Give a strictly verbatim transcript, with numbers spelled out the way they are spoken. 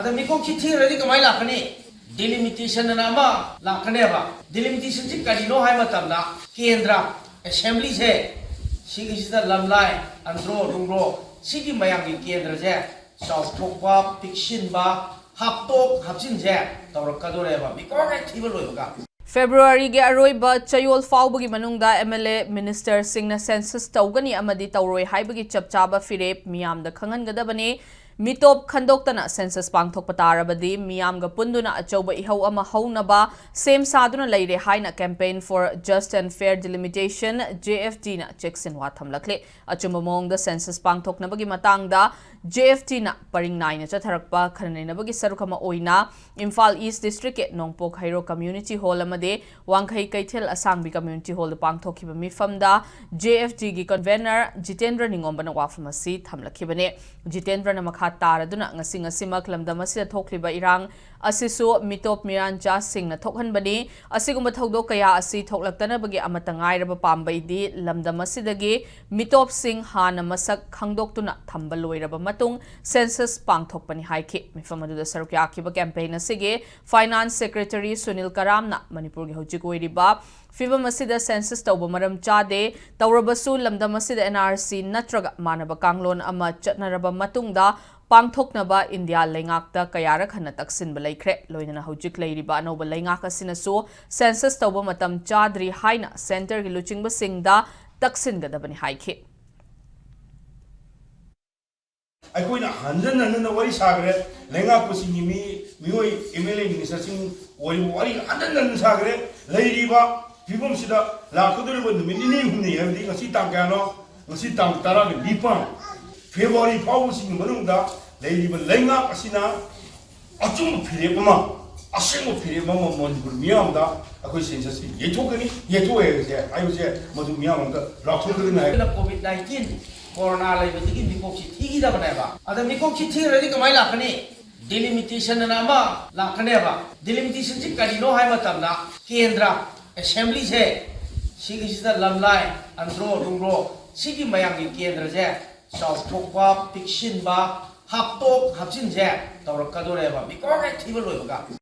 ꯑꯗ ꯃꯤꯀꯣꯛꯁꯤ ꯊꯤꯔꯗꯤ ꯀꯃꯥꯏꯅ ꯂꯥꯛꯀꯅꯤ? ꯗꯤꯂꯤꯃꯤꯇꯦꯁꯟ ꯑꯅ ꯑꯃ ꯂꯥꯛꯀꯅꯦꯕ꯫ ꯗꯤꯂꯤꯃꯤꯇꯦꯁꯟꯁꯤ ꯀꯔꯤꯅꯣ ꯍꯥꯏꯕ ꯃꯇꯝꯗ, ꯀꯦꯟꯗ꯭ꯔ, ꯑꯦꯁꯦꯝꯕ꯭ꯂꯤꯁꯦ, ꯁꯤꯒꯤꯁꯤꯗ ꯂꯝꯂꯥꯏ, ꯑꯟꯗ꯭ꯔꯣ, ꯅꯨꯡꯒ꯭ꯔꯣ, ꯁꯤꯒꯤ ꯃꯌꯥꯝꯒꯤ ꯀꯦꯟꯗ꯭ꯔꯁꯦ ꯆꯥꯎꯊꯣꯛꯄ, ꯄꯤꯛꯁꯤꯟꯕ, ꯍꯥꯞꯇꯣꯛ ꯍꯥꯞꯆꯤꯟꯁꯦ ꯇꯧꯔꯛꯀꯗꯣꯔꯦꯕ ꯃꯤꯀꯣꯛ ꯍꯦꯛ ꯊꯤꯕ ꯂꯣꯏꯕꯒ꯫ ꯐꯦꯕ꯭ꯔꯨꯋꯥꯔꯤꯒꯤ ꯑꯔꯣꯏꯕ ꯆꯌꯣꯜ ꯐꯥꯎꯕꯒꯤ ꯃꯅꯨꯡꯗ ꯑꯦꯝ ꯑꯦꯜ ꯑꯦ, ꯃꯤꯅꯤꯁꯇꯔꯁꯤꯡꯅ ꯁꯦꯟꯁꯁ ꯇꯧꯒꯅꯤ ꯑꯃꯗꯤ ꯇꯧꯔꯣꯏ ꯍꯥꯏꯕꯒꯤ ꯆꯞ ꯆꯥꯕ ꯐꯤꯔꯦꯞ ꯃꯤꯌꯥꯝꯗ ꯈꯪꯍꯟꯒꯗꯕꯅꯤ꯫ ꯃꯤꯇꯣꯞ ꯈꯟꯗꯣꯛꯇꯅ ꯁꯦꯟꯁꯁ ꯄꯥꯡꯊꯣꯛꯄ ꯇꯥꯔꯕꯗꯤ ꯃꯤꯌꯥꯝꯒ ꯄꯨꯟꯗꯨꯅ ꯑꯆꯧꯕ ꯏꯍꯧ ꯑꯃ ꯍꯧꯅꯕ ꯁꯦꯝ ꯁꯥꯗꯨꯅ ꯂꯩꯔꯦ ꯍꯥꯏꯅ Campaign for Just and Fair Delimitation, J F D ꯅ ꯆꯦꯛꯁꯤꯟꯋꯥ ꯊꯝꯂꯛꯂꯤ꯫ ꯑꯆꯨꯝꯕ ꯃꯑꯣꯡꯗ ꯁꯦꯟꯁꯁ ꯄꯥꯡꯊꯣꯛꯅꯕꯒꯤ ꯃꯇꯥꯡꯗ J F D ꯅ ꯄꯔꯤꯡ ꯅꯥꯏꯅ ꯆꯠꯊꯔꯛꯄ ꯈꯟꯅ ꯅꯩꯅꯕꯒꯤ ꯁꯔꯨꯛ ꯑꯃ ꯑꯣꯏꯅ ꯏꯝꯐꯥꯜ ꯏꯁ ꯗꯤꯁꯇ꯭ꯔꯤꯛꯀꯤ ꯅꯣꯡꯄꯣꯛ ꯍꯩꯔꯣꯛ ꯀꯝꯃ꯭ꯌꯨꯅꯤꯇꯤ ꯍꯣꯜ ꯑꯃꯗꯤ ꯋꯥꯡꯈꯩ ꯀꯩꯊꯦꯜ ꯑꯁꯥꯡꯕꯤ ꯀꯝꯃ꯭ꯌꯨꯅꯤꯇꯤ ꯍꯣꯜꯗ ꯄꯥꯡꯊꯣꯛꯈꯤꯕ ꯃꯤꯐꯝꯗ J F D ꯒꯤ ꯀꯟꯚꯦꯅꯔ ꯖꯤꯇꯦꯟꯗ꯭ꯔ ꯅꯤꯉꯣꯝꯕꯅ ꯋꯥꯐꯝ ꯑꯁꯤ ꯊꯝꯂꯛꯈꯤꯕꯅꯤ꯫ ꯖꯤꯇꯦꯟꯗ꯭ꯔꯅ ꯃꯈꯥ ꯇꯥꯔꯗꯨꯅ ꯉꯁꯤ ꯉꯁꯤꯃꯛ ꯂꯝꯗꯝ ꯑꯁꯤꯗ ꯊꯣꯛꯂꯤꯕ ꯏꯔꯥꯡ ꯑꯁꯤꯁꯨ ꯃꯤꯇꯣꯞ ꯃꯤꯔꯥꯟꯆꯥꯁꯤꯡꯅ ꯊꯣꯛꯍꯟꯕꯅꯤ꯫ ꯑꯁꯤꯒꯨꯝꯕ ꯊꯧꯗꯣꯛ ꯀꯌꯥ ꯑꯁꯤ ꯊꯣꯛꯂꯛꯇꯅꯕꯒꯤ ꯑꯃꯠꯇ ꯉꯥꯏꯔꯕ ꯄꯥꯝꯕꯩꯗꯤ ꯂꯝꯗꯝ ꯑꯁꯤꯗꯒꯤ ꯃꯤꯇꯣꯞꯁꯤꯡ ꯍꯥꯟꯅ ꯃꯁꯛ ꯈꯪꯗꯣꯛꯇꯨꯅ ꯊꯝꯕ ꯂꯣꯏꯔꯕ ꯃꯇꯨꯡ ꯁꯦꯟꯁꯁ ꯄꯥꯡꯊꯣꯛꯄꯅꯤ ꯍꯥꯏꯈꯤ꯫ ꯃꯤꯐꯝ ꯑꯗꯨꯗ ꯁꯔꯨꯛ ꯌꯥꯈꯤꯕ ꯀꯦꯝꯄꯦꯟ ꯑꯁꯤꯒꯤ ꯐꯥꯏꯅꯥꯟꯁ ꯁꯦꯀ꯭ꯔꯦꯇꯔꯤ ꯁꯨꯅꯤꯜ ꯀꯔꯥꯝꯅ ꯃꯅꯤꯄꯨꯔꯒꯤ ꯍꯧꯖꯤꯛ ꯑꯣꯏꯔꯤꯕ ꯐꯤꯕꯝ ꯑꯁꯤꯗ ꯁꯦꯟꯁꯁ ꯇꯧꯕ ꯃꯔꯝ ꯆꯥꯗꯦ, ꯇꯧꯔꯕꯁꯨ ꯂꯝꯗꯝ ꯑꯁꯤꯗ N R C ꯅꯠꯇ꯭ꯔꯒ ꯃꯥꯟꯅꯕ ꯀꯥꯡꯂꯣꯟ ꯑꯃ ꯆꯠꯅꯔꯕ ꯃꯇꯨꯡꯗ ꯄꯥꯡꯊꯣꯛꯅꯕ ꯏꯟꯗꯤꯌꯥ ꯂꯩꯉꯥꯛꯇ ꯀꯌꯥꯔꯛ ꯍꯟꯅ ꯇꯛꯁꯤꯟꯕ ꯂꯩꯈ꯭ꯔꯦ꯫ ꯂꯣꯏꯅꯅ ꯍꯧꯖꯤꯛ ꯂꯩꯔꯤꯕ ꯑꯅꯧꯕ ꯂꯩꯉꯥꯛ ꯑꯁꯤꯅꯁꯨ ꯁꯦꯟꯁꯁ ꯇꯧꯕ ꯃꯇꯝ ꯆꯥꯗ꯭ꯔꯤ ꯍꯥꯏꯅ ꯁꯦꯟꯇꯔꯒꯤ ꯂꯨꯆꯤꯡꯕꯁꯤꯡꯗ ꯇꯛꯁꯤꯟꯒꯗꯕꯅꯤ ꯍꯥꯏꯈꯤ꯫ ꯑꯩꯈꯣꯏꯅ ꯍꯟꯖꯟ ꯍꯟꯖꯟꯅ ꯋꯥꯔꯤ ꯁꯥꯈ꯭ꯔꯦ꯫ ꯂꯩꯉꯥꯛꯄꯁꯤꯡꯒꯤ ꯃꯤ, ꯃꯤꯑꯣꯏ, M L A, ꯃꯤꯅꯤꯁꯇꯔꯁꯤꯡ ꯑꯣꯏꯔꯤꯕ ꯋꯥꯔꯤ ꯍꯟꯖꯟ ꯍꯟꯖꯟ ꯁꯥꯈ꯭ꯔꯦ꯫ ꯂꯩꯔꯤꯕ ꯐꯤꯕꯝꯁꯤꯗ ꯂꯥꯛꯀꯗꯧꯔꯤꯕ ꯅꯨꯃꯤꯠ ꯅꯤꯅꯤ ꯍꯨꯝꯅꯤ, ꯍꯥꯏꯕꯗꯤ ꯉꯁꯤ ꯇꯥꯡ ꯀꯌꯥꯅꯣ? ꯉꯁꯤ ꯇꯥꯡ ꯇꯔꯥꯒ ꯅꯤꯄꯥꯟ, ꯐꯦꯕ꯭ꯔꯨꯋꯥꯔꯤ ꯐꯥꯎꯕꯁꯤꯒꯤ ꯃꯅꯨꯡꯗ ꯂꯩꯔꯤꯕ ꯂꯩꯉꯥꯛ ꯑꯁꯤꯅ ꯑꯆꯨꯝꯕ ꯐꯤꯔꯦꯞ ꯑꯃ, ꯑꯁꯦꯡꯕ ꯐꯤꯔꯦꯞ ꯑꯃ ꯃꯅꯤꯄꯨꯔ ꯃꯤꯌꯥꯝꯗ ꯑꯩꯈꯣꯏ ꯁꯦꯟꯁꯁꯁꯤ ꯌꯩꯊꯣꯛꯀꯅꯤ, ꯌꯩꯊꯣꯛꯑꯦ ꯍꯥꯏꯕꯁꯦ, ꯍꯥꯏꯕꯁꯦ ꯃꯗꯨ ꯃꯤꯌꯥꯝ ꯑꯃꯗ ꯂꯥꯎꯊꯣꯛꯀꯗꯕꯅꯤ ꯍꯥꯏ꯫ ꯑꯗꯨꯅ COVID nineteen, ꯀꯣꯔꯣꯅꯥ ꯂꯩꯕꯗꯒꯤ ꯃꯤꯀꯣꯛꯁꯤ ꯊꯤꯈꯤꯗꯕꯅꯦꯕ꯫ ꯑꯗ ꯃꯤꯀꯣꯛꯁꯤ ꯊꯤꯈ꯭ꯔꯗꯤ ꯀꯃꯥꯏꯅ ꯂꯥꯛꯀꯅꯤ? ꯗꯤꯂꯤꯃꯤꯇꯦꯁꯟ ꯑꯅ ꯑꯃ ꯂꯥꯛꯀꯅꯦꯕ꯫ ꯗꯤꯂꯤꯃꯤꯇꯦꯁꯟꯁꯤ ꯀꯔꯤꯅꯣ ꯍꯥꯏꯕ ꯃꯇꯝꯗ, ꯀꯦꯟꯗ꯭ꯔ, ꯑꯦꯁꯦꯝꯕ꯭ꯂꯤꯁꯦ, ꯁꯤꯒꯤꯁꯤꯗ ꯂꯝꯂꯥꯏ, ꯑꯟꯗ꯭ꯔꯣ, ꯅꯨꯡꯒ꯭ꯔꯣ, ꯁꯤꯒꯤ ꯃꯌꯥꯝꯒꯤ ꯀꯦꯟꯗ꯭ꯔꯁꯦ ꯆꯥꯎꯊꯣꯛꯄ, ꯄꯤꯛꯁꯤꯟꯕ, ꯍꯥꯞꯇꯣꯛ ꯍꯥꯞꯆꯤꯟꯁꯦ ꯇꯧꯔꯛꯀꯗꯣꯔꯦꯕ ꯃꯤꯀꯣꯛ ꯍꯦꯛ ꯊꯤꯕ ꯂꯣꯏꯕꯒ꯫